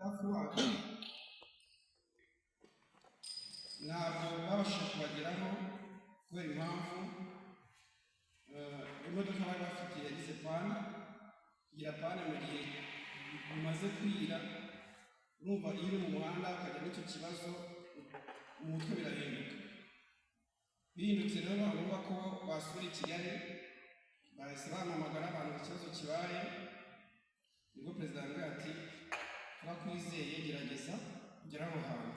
Staff wacu ntabwo babashije kubageraho kubera impamvu imodoka bari bafite yagize panne. Kugira panne mu gihe bimaze kwira, urumva iyo uri mu muhanda ukajya n'icyo kibazo mu mutwe, birahinduka. Bihindutse rero biba ngombwa ko basubira i Kigali. Bahise bampamagara abantu ikibazo kibaye, nibwo perezida yambwiye ati: "Turakwizeye, gerageza kugera aho hantu."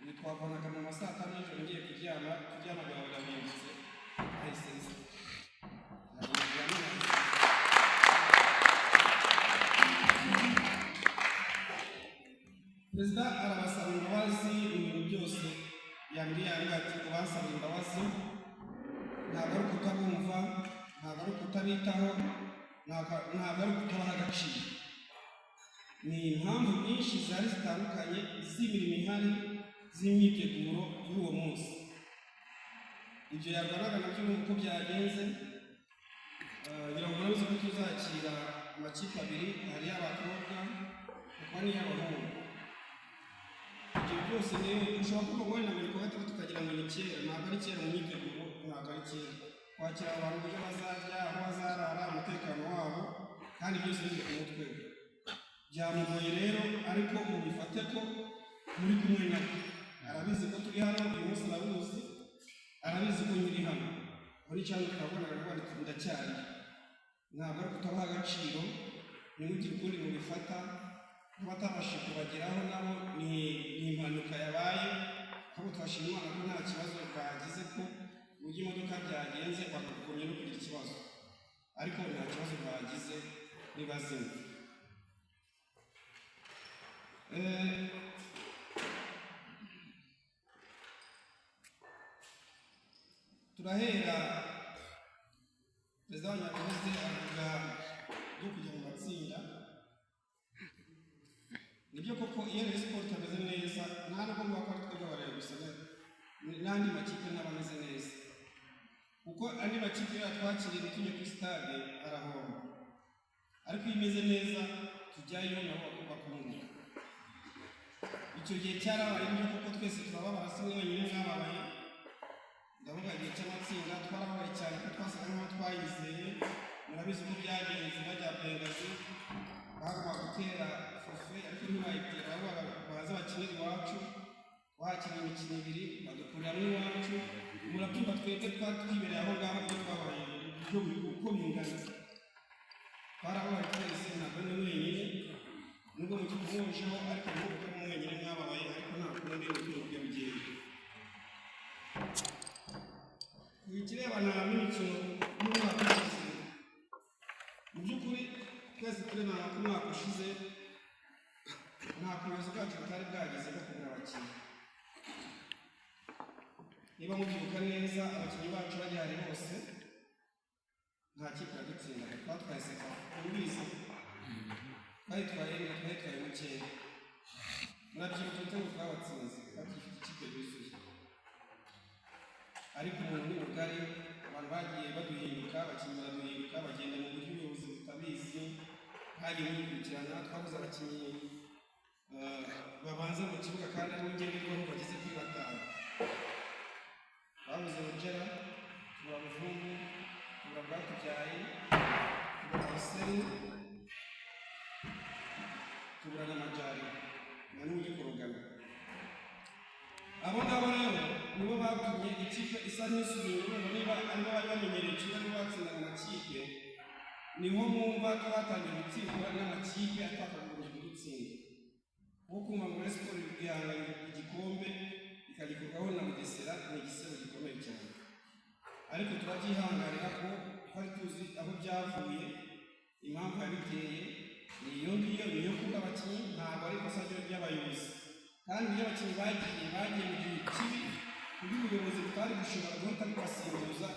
Ibi twavanaga mu ma saa 5 y'ijoro, ngiye kuryama, kuryama bwawe birahindutse, nahise nza. Nagenda nahise. Perezida arabasaba imbabazi mu bintu byose yambwiye. Yambwiye ati: "Ubasaba imbabazi, ntabwo ari ukutabumva, ntabwo ari ukutabitaho, ntabwo ari ukutabaha agaciro, ni impamvu nyinshi zari zitandukanye z'imirimo ihari, z'imyiteguro y'uwo munsi." Ibyo yarwanaga nabyo ni uko byagenze. Ngira ngo murabizi ko tuzakira amakipe abiri, hari iy'abakobwa hakaba n'iy'abahungu. Ibyo byose rero ushobora kuvuga ngo wenda ngo ni kuwa gatandatu, tukagira ngo ni kera. Ntabwo ari kera mu myiteguro, ntabwo ari kera kwakira abantu, uburyo bazajya, aho bazarara, umutekano wabo, kandi byose biri ku mutwe we. Byamugoye rero, ariko mubifate ko muri kumwe nawe. Arabizi ko turi hano uyu munsi, arabizi, arabizi ko nkiri hano muri cyangwa twabona ngo ndacyari. Ntabwo ari kutabaha agaciro, ntimugire ukundi mubifata. N'abatabashije kubageraho nabo ni impanuka yabaye, ahubwo twashima Imana ko nta kibazo bagize, ko uburyo imodoka byagenze bakagombye no kugira ikibazo, ariko nta kibazo bagize, ni bazima. Turahera perezida wanyu yabivuze, avuga byo kujya mu matsinda. Nibyo koko, iyo Rayon Sport itameze neza, nta nubwo mvuga ko ari twebwe abareba gusa, n'andi makipe ntaba ameze neza, kuko andi makipe iyo yatwakiriye ntitujye kuri stade arahomba, ariko iyo imeze neza tujyayo nabo bakunguka. Icyo gihe cyarabaye, nibyo koko, twese turababara, si mwe wenyine mwababaye. Ndavuga igihe cy'amatsinda, twarababaye cyane kuko twasaga nk'aho twayizeye. Murabizi ko byagenze bajya Bengazi, bagomba gutera forfait ariko ntibayitera, ahubwo baza bakinira iwacu. Twahakina imikino ibiri, badukuriramo iwacu. Murabyumva, twebwe twari twibereye aho ngaho ko twabaye uko bingana. Twarababaye twese, ntabwo ari wenyine, nubwo mugikomojeho, ariko nubwo ari mwenyine mwababaye, ariko nta kundi, ni uko bigenda. Ku kirebana n'imikino y'umwaka ushize, mu by'ukuri twese turebana ko umwaka ushize nta buyobozi bwacu butari bwagize bwo kugura abakinnyi. Niba mubyibuka neza, abakinnyi bacu bagihari bose, nta kipe yadutsindaga. Twatwaye CECAFA, mubizi, twayitwaye nde? Twayitwaye mukeya. Murabyibuka ibitego twabatsinze, twari ikipe yuzuye, ariko umuntu ni mugari. Abantu bagiye baduhinduka, abakinnyi baraduhinduka, bagenda mu buryo ubuyobozi butabizi, hagiye bubikurikirana. Twabuze abakinnyi babanza mu kibuga kandi aribo ngenderwaho bageze kuri batanu. Babuze Rugera, tubura Ruvumbu, tubura Rwatubyaye, tubura Hussein, tubura na Majari na n'ubu korogana. Abo ngabo rero nibo batumye ikipe isa n'isubiye inyuma. Niba aribo bari bamenyereye ikibuga, nibo batsindaga amakipe, niho mwumva twatangiye gutsindwa n'amakipe atakagombye kudutsinda. Kuko kumva ngo Rayon Sport ihanganye igikombe ikagikurwaho na Bugesera ni igisebo gikomeye cyane, ariko turabyihanganira ko twari tuzi aho byavuye, impamvu yabiteye ni iyo ngiyo, ni iyo kubura abakinnyi. Ntabwo ari ikosa ry'abayobozi, kandi iyo abakinnyi bagiye, bagiye mu gihe kibi ku buryo ubuyobozi butari gushobora guhita bubasimbuza.